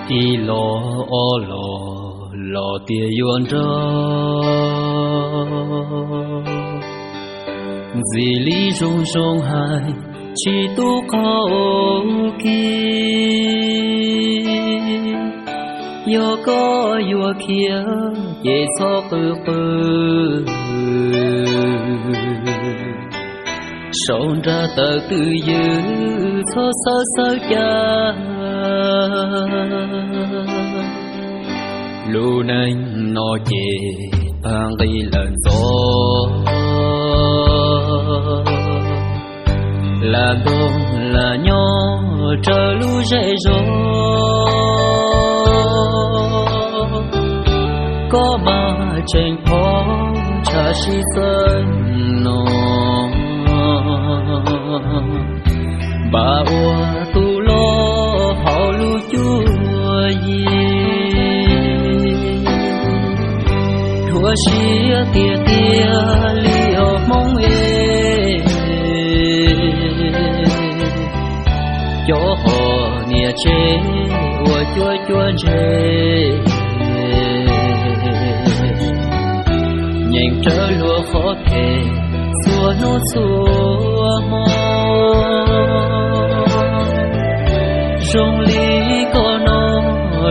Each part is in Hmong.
Ib los ob los, los tias yuav nrog, ntxim li zoo zoo hais, tsis tu qaum kev. Yog koj yuav khiav ces txhob qw qw, sau nra tawm twj ywm txhob xawv xawv cas. Lub neej no ces tag nqi lawm ntxov, lam ntoog lam nyob raws lub zej zos. Koj mas tseem pom tshaj sib txawj no, npam ua tus loj hauv lub cuaj yig. Dhuav siab tiag tiag li os Hmoob es, cov hom niam tsev uas cuab cuab ntse, nyeem rawv luag qhov phem txhua hnub txhua hmo. Zoo li koj no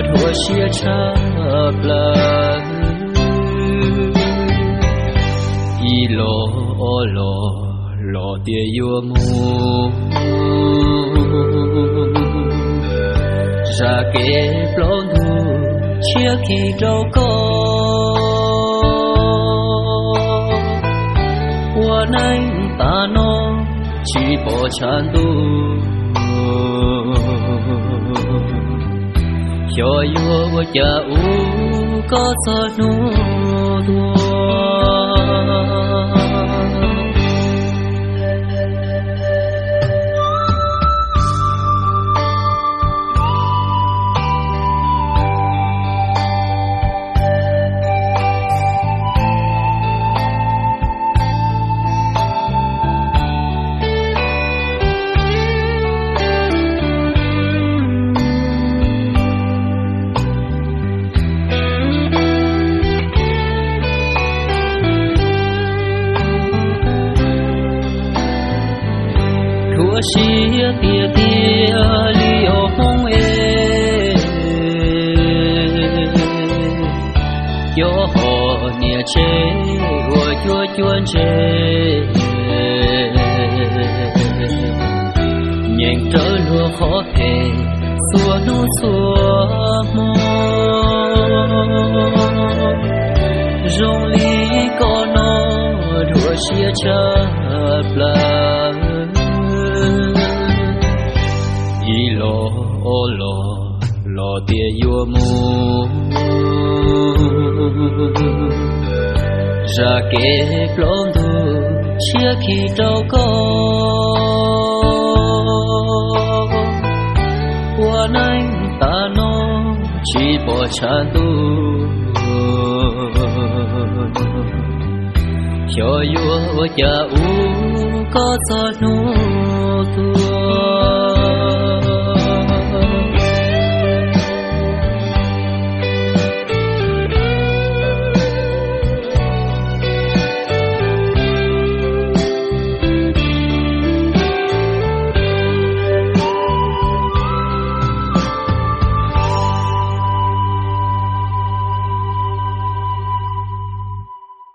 dhuav siab tshaj plaws. Ib los ob los, los tias yuav mus, zam kev plaub ntug tshiab khi rau koj. Ua neej tas no tsis pom tshav ntuj, xyov yuav ua cas ua koj txog hnub tuag. Dhuav siab tiag tiag li os Hmoob es, cov hom niam tsev uas cuab cuab ntse, nyeem rawv luag qhov phem txhua hnub txhua hmo. Zoo li koj no dhuav siab tshaj plaws. Ib los ob los, los tias yuav mus, zam kev plaub ntug tshiab khi rau koj. Ua neej tas no tsis pom tshav ntuj, xyov yuav ua cas ua koj txog hnub tuag.